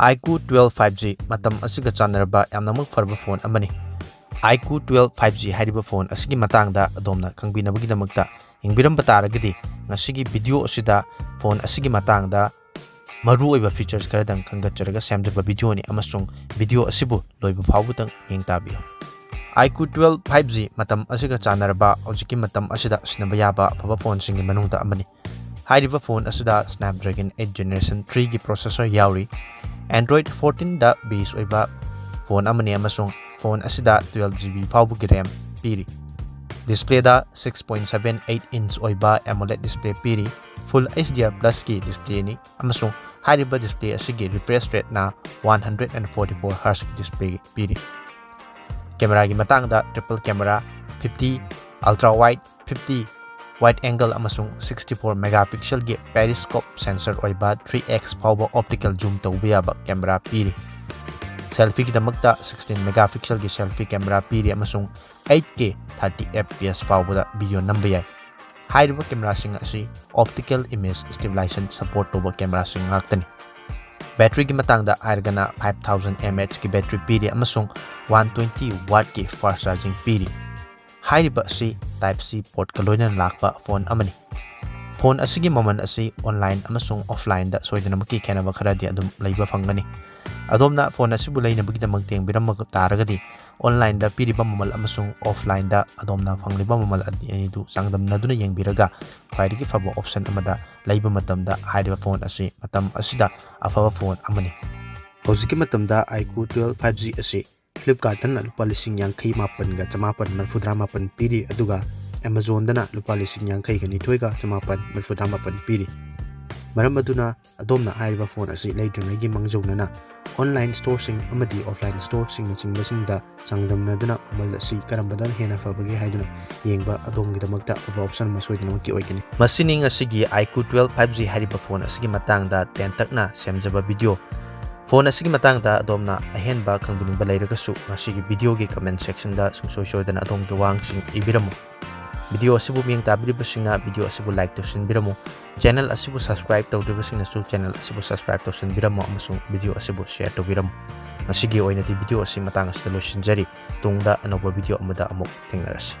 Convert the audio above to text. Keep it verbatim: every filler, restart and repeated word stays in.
iQOO twelve five G ꯃꯇꯝ ꯑꯁꯤꯒ ꯆꯥꯟꯅꯔꯕ ꯌꯥꯝꯅꯃꯛ ꯐꯔꯕ ꯐꯣꯟ ꯑꯃꯅꯤ꯫ iQOO twelve five G ꯍꯥꯏꯔꯤꯕ ꯐꯣꯟ ꯑꯁꯤꯒꯤ ꯃꯇꯥꯡꯗ ꯑꯗꯣꯝꯅ ꯈꯪꯕꯤꯅꯕꯒꯤꯗꯃꯛꯇ ꯌꯦꯡꯕꯤꯔꯝꯕ ꯇꯥꯔꯒꯗꯤ ꯉꯁꯤꯒꯤ ꯚꯤꯗꯤꯑꯣ ꯑꯁꯤꯗ ꯐꯣꯟ ꯑꯁꯤꯒꯤ ꯃꯇꯥꯡꯗ ꯃꯔꯨꯑꯣꯏꯕ features ꯈꯔꯗꯪ ꯈꯪꯒꯠꯆꯔꯒ ꯁꯦꯝꯖꯕ ꯚꯤꯗꯤꯑꯣꯅꯤ, ꯑꯃꯁꯨꯡ ꯚꯤꯗꯤꯑꯣ ꯑꯁꯤꯕꯨ ꯂꯣꯏꯕ ꯐꯥꯎꯕꯗꯪ ꯌꯦꯡ ꯇꯥꯕꯤꯌꯨ꯫ iQOO twelve five G ꯃꯇꯝ ꯑꯁꯤꯒ ꯆꯥꯟꯅꯔꯕ ꯍꯧꯖꯤꯛꯀꯤ ꯃꯇꯝ ꯑꯁꯤꯗ ꯁꯤꯖꯤꯟꯅꯕ ꯌꯥꯕ ꯑꯐꯕ ꯐꯣꯟꯁꯤꯡꯒꯤ ꯃꯅꯨꯡꯗ ꯑꯃꯅꯤ꯫ ꯍꯥꯏꯔꯤꯕ ꯐꯣꯟ ꯑꯁꯤꯗ Snapdragon eight Generation three ꯒꯤ processor ꯌꯥꯎꯔꯤ꯫ Android fourteen ꯗ base ꯑꯣꯏꯕ ꯐꯣꯟ ꯑꯃꯅꯤ, ꯑꯃꯁꯨꯡ ꯐꯣꯟ ꯑꯁꯤꯗ twelve GB ꯐꯥꯎꯕꯒꯤ RAM ꯄꯤꯔꯤ꯫ Display ꯗ six point seven eight inch ꯑꯣꯏꯕ AMOLED display ꯄꯤꯔꯤ꯫ Full H D R Plus ꯀꯤ display ꯅꯤ, ꯑꯃꯁꯨꯡ ꯍꯥꯏꯔꯤꯕ display ꯑꯁꯤꯒꯤ refresh rate ꯅ one hundred and forty four hertz ꯀꯤ display ꯄꯤꯔꯤ꯫ Camera ꯒꯤ ꯃꯇꯥꯡꯗ triple camera, fifty ultra wide, fifty wide angle ꯑꯃꯁꯨꯡ sixty four megapixel ꯒꯤ periscope sensor ꯑꯣꯏꯕ three X ꯐꯥꯎꯕ optical zoom ꯇꯧꯕ ꯌꯥꯕ camera ꯄꯤꯔꯤ꯫ Selfie ꯒꯤꯗꯃꯛꯇ sixteen megapixel ꯒꯤ selfie camera ꯄꯤꯔꯤ, ꯑꯃꯁꯨꯡ eight K thirty F P S ꯐꯥꯎꯕꯗ video ꯅꯝꯕ ꯌꯥꯏ꯫ ꯍꯥꯏꯔꯤꯕ camera ꯁꯤꯡ ꯑꯁꯤ optical image stabilization support ꯇꯧꯕ camera ꯁꯤꯡ ꯉꯥꯛꯇꯅꯤ꯫ Battery ꯒꯤ ꯃꯇꯥꯡꯗ ꯍꯥꯏꯔꯒꯅ, five thousand mAh ꯀꯤ battery ꯄꯤꯔꯤ ꯑꯃꯁꯨꯡ one twenty watt ꯀꯤ fast charging ꯄꯤꯔꯤ꯫ ꯍꯥꯏꯔꯤꯕ ꯑꯁꯤ Type C port ꯀ ꯂꯣꯏꯅꯅ ꯂꯥꯛꯄ ꯐꯣꯟ ꯑꯃꯅꯤ꯫ ꯐꯣꯟ ꯑꯁꯤꯒꯤ ꯃꯃꯜ ꯑꯁꯤ online ꯑꯃꯁꯨꯡ offline ꯗ ꯁꯣꯏꯗꯅꯃꯛꯀꯤ ꯈꯦꯠꯅꯕ ꯈꯔꯗꯤ ꯑꯗꯨꯝ ꯂꯩꯕ ꯐꯪꯒꯅꯤ꯫ ꯑꯗꯣꯝꯅ ꯐꯣꯟ ꯑꯁꯤꯕꯨ ꯂꯩꯅꯕꯒꯤꯗꯃꯛ ꯌꯦꯡꯕꯤꯔꯝꯕ ꯇꯥꯔꯒꯗꯤ, online ꯗ ꯄꯤꯔꯤꯕ ꯃꯃꯜ ꯑꯃꯁꯨꯡ offline ꯗ ꯑꯗꯣꯝꯅ ꯐꯪꯂꯤꯕ ꯃꯃꯜ ꯑꯅꯤ ꯑꯗꯨ ꯆꯥꯡꯗꯝꯅꯗꯨꯅ ꯌꯦꯡꯕꯤꯔꯒ ꯈ꯭ꯋꯥꯏꯗꯒꯤ ꯐꯕ option ꯑꯃꯗ ꯂꯩꯕ ꯃꯇꯝꯗ ꯍꯥꯏꯔꯤꯕ ꯐꯣꯟ ꯑꯁꯤ ꯃꯇꯝ ꯑꯁꯤꯗ ꯑꯐꯕ ꯐꯣꯟ ꯑꯃꯅꯤ꯫ ꯍꯧꯖꯤꯛꯀꯤ ꯃꯇꯝꯗ iQOO twelve five G ꯑꯁꯤ Flipkart ꯇꯅ ꯂꯨꯄꯥ ꯂꯤꯁꯤꯡ ꯌꯥꯡꯈꯩ ꯃꯥꯄꯟꯒ ꯆꯃꯥꯄꯟ ꯃꯔꯤꯐꯨꯇꯔꯥ ꯃꯥꯄꯟ ꯄꯤꯔꯤ, ꯑꯗꯨꯒ Amazon ꯗꯅ ꯂꯨꯄꯥ ꯂꯤꯁꯤꯡ ꯌꯥꯡꯈꯩꯒ ꯅꯤꯊꯣꯏꯒ ꯆꯃꯥꯄꯟ ꯃꯔꯤꯐꯨꯇꯔꯥ ꯃꯥꯄꯟ ꯄꯤꯔꯤ꯫ ꯃꯔꯝ ꯑꯗꯨꯅ ꯑꯗꯣꯝꯅ ꯍꯥꯏꯔꯤꯕ ꯐꯣꯟ ꯑꯁꯤ ꯂꯩꯗ꯭ꯔꯤꯉꯩꯒꯤ ꯃꯥꯡꯖꯧꯅꯅ online store ꯁꯤꯡ ꯑꯃꯗꯤ offline store ꯁꯤꯡꯅꯆꯤꯡꯕꯁꯤꯡꯗ ꯆꯥꯡꯗꯝꯅꯗꯨꯅ ꯃꯃꯜ ꯑꯁꯤ ꯀꯔꯝꯕꯗꯅ ꯍꯦꯟꯅ ꯐꯕꯒꯦ ꯍꯥꯏꯗꯨꯅ ꯌꯦꯡꯕ ꯑꯗꯣꯝꯒꯤꯗꯃꯛꯇ ꯑꯐꯕ option ꯑꯃ ꯁꯣꯏꯗꯅꯃꯛꯀꯤ ꯑꯣꯏꯒꯅꯤ꯫ ꯃꯁꯤꯅꯤ ꯉꯁꯤꯒꯤ iQOO twelve five G ꯍꯥꯏꯔꯤꯕ ꯐꯣꯟ ꯑꯁꯤꯒꯤ ꯃꯇꯥꯡꯗ ꯇꯦꯟꯇꯛꯅ ꯁꯦꯝꯖꯕ ꯚꯤꯗꯤꯑꯣ꯫ ꯐꯣꯟ ꯑꯁꯤꯒꯤ ꯃꯇꯥꯡꯗ ꯑꯗꯣꯝꯅ ꯑꯍꯦꯟꯕ ꯈꯪꯕꯤꯅꯤꯡꯕ ꯂꯩꯔꯒꯁꯨ ꯉꯁꯤꯒꯤ ꯚꯤꯗꯤꯑꯣꯒꯤ comment section ꯗ ꯁꯨꯡꯁꯣꯏ ꯁꯣꯏꯗꯅ ꯑꯗꯣꯝꯒꯤ ꯋꯥꯍꯪꯁꯤꯡ ꯏꯕꯤꯔꯝꯃꯨ꯫ ꯚꯤꯗꯤꯑꯣ ꯑꯁꯤꯕꯨ ꯃꯤꯠꯌꯦꯡ ꯇꯥꯕꯤꯔꯤꯕꯁꯤꯡꯅ ꯚꯤꯗꯤꯑꯣ ꯑꯁꯤꯕꯨ like ꯇꯧꯁꯤꯟꯕꯤꯔꯝꯃꯨ꯫ Channel ꯑꯁꯤꯕꯨ subscribe ꯇꯧꯗ꯭ꯔꯤꯕꯁꯤꯡꯅꯁꯨ channel ꯑꯁꯤꯕꯨ subscribe ꯇꯧꯁꯤꯟꯕꯤꯔꯝꯃꯣ ꯑꯃꯁꯨꯡ video ꯑꯁꯤꯕꯨ share ꯇꯧꯕꯤꯔꯝꯃꯣ꯫ ꯉꯁꯤꯒꯤ ꯑꯣꯏꯅꯗꯤ video ꯑꯁꯤ ꯃꯇꯥꯡ ꯑꯁꯤꯗ ꯂꯣꯏꯁꯤꯟꯖꯔꯤ꯫ ꯇꯨꯡꯗ ꯑꯅꯧꯕ video ꯑꯃꯗ ꯑꯃꯨꯛ ꯊꯦꯡꯅꯔꯁꯤ꯫